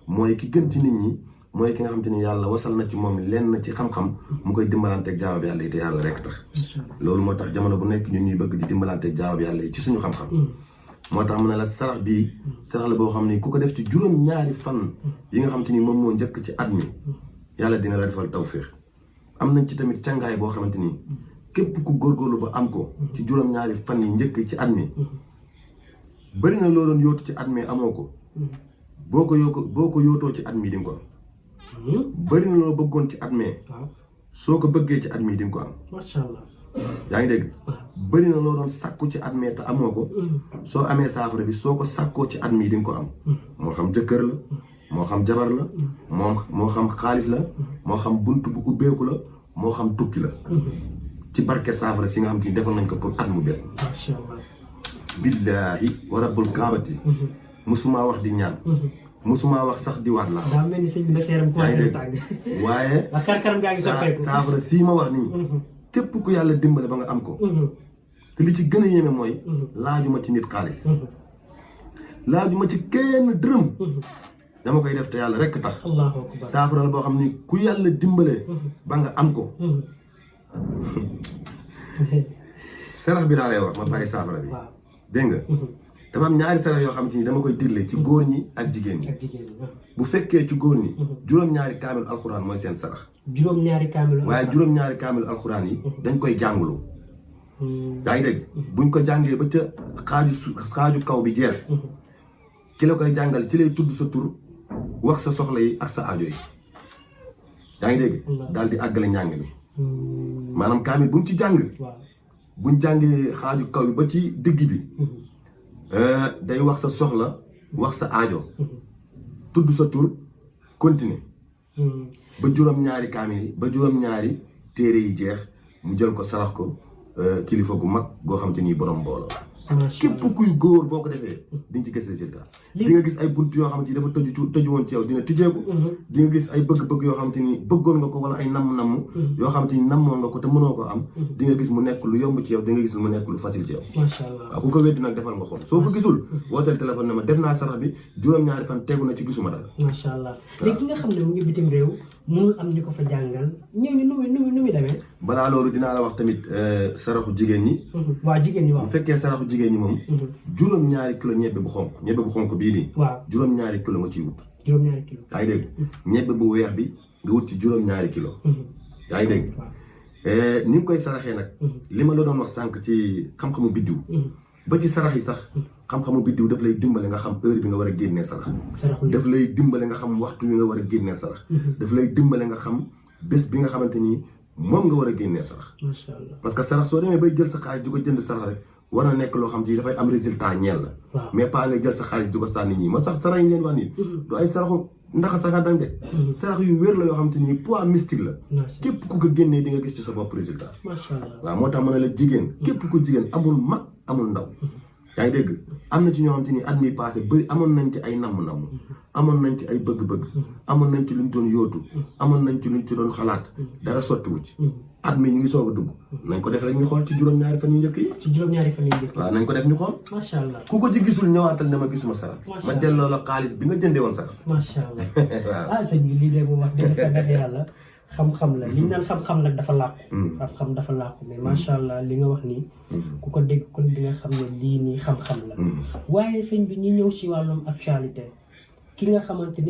mooy ki gën ci nit ñi mooy ki nga xamante ni yàlla wasal na ci moom lenn ci xam-xam mu koy dimbalanteeg jaawab yàlla yi te yàlla rek tax loolu moo tax jamono bu nekk ñun ñuy bëgg di dimbalanteeg jaawab yàlla yi ci suñu xam-xam moo tax mu ne la sarax bii sarax la boo xam ni ku ko def ci juróom-ñaari fan yi nga xamante ni moom moo njëkk ci at mi yàlla dina la defal tawféex am nañ ci tamit càngaay boo xamante ni képp ku góorgóorlu ba am ko ci juróom-ñaari fan yi njëkk ci at mi bëri na loo doon yóotu ci at mi amoo ko boo ko yóotoo ci at mi di nga ko am bëri na loo bëggoon ci at mi soo ko bëggee ci at mi di nga ko am macha allah yaa ngi dégg bëri na loo doon sàkku ci at mi te amoo ko soo amee saafara bi soo ko sàkkoo ci at mi di nga ko am moo xam jëkkër la moo xam jabar la moo xam xaalis la moo xam bunt bu ubbeeku la moo xam tukki la ci barke saafara si nga xam te ni defal nañ ko pour at mu bees macha allah billaahi wa rabbul kaabati musuma wax di ñaan musuma wax sax di waat la daa mel ni sëñ bi la seeram commencé tàng waaye xar-xaram gaa ngi soppeeku saafara sii ma wax nii képp ku yàlla dimbale ba nga am ko te li ci gën a yéeme mooy laajuma ci nit xaalis laajuma ci kenn dërëm dama koy def te yàlla rekk tax allahu akbar saafara la boo xam ni ku yàlla dimbale ba nga am ko sarax bi laa lay wax ma bàyyi saafara bi dégg nga dafa am ñaari sarax yoo xam te ni dama koy digle ci góor ñi ak jigéen ñi bu fekkee ci góor ñi juróom-ñaari kaamil alxuraan mooy seen sarax juróom-ñaari kaamil waaye juróom-ñaari kaamil alxuraan yi dañ koy jàngulu yaa ngi dégg buñ ko jàngee ba ca xaaju kaw bi jeex ki la koy jàngal ci lay tudd sa tur wax sa soxla yi ak sa aajo yi yaa ngi dégg daal di àggale njàng mi maanaam kaamil buñ ci jàng buñ jàngee xaaju kaw bi ba ci digg bi day wax sa soxla wax sa aajo tudd sa tur continuer ba juróom-ñaari kaamil yi ba juróom-ñaari téere yi jeex mu jël ko sarax ko kilifa gu mag goo xam te ni borom mbooloo képp kuy góor boo ko defee di nga ci gis résultat di nga gis ay bunt yoo xamante ni dafa tëju woon ci yow dina tijjeeku di nga gis ay bëgg-bëgg yoo xamante ni bëggoon nga ko wala ay namm-namm yoo xamante ni nammoon nga ko te mënoo ko am di nga gis mu nekk lu yomb ci yow di nga gis mu nekk lu facile ci yow waaw ku ko weddi nag defal nga xool soo ko gisul wooteel téléphone ne ma def naa sarax bi juróom-ñaari fan tegu na ci gisuma dara macha allah léegi ki nga xam ne mu ngi bitim réew mënul am ñu ko fa jàngal ñooñu nu muy demee balaa loolu dinaa la wax tamit saraxu jigéen ñi waaw jigéen ñi waaw bu fekkee saraxu jigéen ñi moom juróom-ñaari kilo ñebbe bu xonq bii nii waaw juróom-ñaari kilo nga ciy wut juróom-ñaari kilo yaa ngi dégg ñebbe bu weex bi nga wut ci juróom-ñaari kilo yaa ngi dégg ni nga koy saraxee nag li ma la doon wax sànq ci xam-xamu biddiw ba ci sarax yi sax xam-xamu biddiw daf lay dimbale nga xam heure bi nga war a génnee sarax daf lay dimbale nga xam waxtu wi nga war a génnee sarax daf lay dimbale nga xam bés bi nga xamante ni moom nga war a génnee sarax macha allah parce que sarax soo demee bay jël sa xaalis di ko jënd sarax rek war na nekk loo xam ci dafay am résultat ñeel la mais pas nga jël sa xaalis di ko sànni ñii moo sax sarax yi leen wax nii du ay saraxu ndax sax dang de sarax yu wér la yoo xam te ni poids mystique la képp ku ko génnee di nga gis ci sa bopp résultat macha allah waaw moo tax ma ne la jigéen képp ku jigéen amul mag amul ndaw yaa ngi dégg am na ci ñoo xam te ni at mi passé bëri amoon nañ ci ay namm-namm amoon nañ ci ay bëgg-bëgg amoon nañ ci luñ doon yóotu amoon nañ ci luñ ci doon xalaat dara sottiwu ci at mi ñu ngi soog a dugg nañ ko def rek ñu xool ci juróom-ñaari fan yu njëkk yi ci juróom-ñaari fan yu njëkk waaw nañ ko def ñu xool macha allah ku ko ci gisul ñëwaatal ne ma gisuma sarax ma delloo la xaalis bi nga jëndee woon sarax macha allah ah sëñ bi lii de mu wax dëgg fa neex yàlla xam-xam la li ñu naan xam-xam nag dafa làqu xam-xam dafa làqu mais macha allah li nga wax nii ku ko dégg kon di nga xam ne lii nii xam-xam la waaye sëñ bi ñu ñëw si wàllum actualité ki nga xamante ni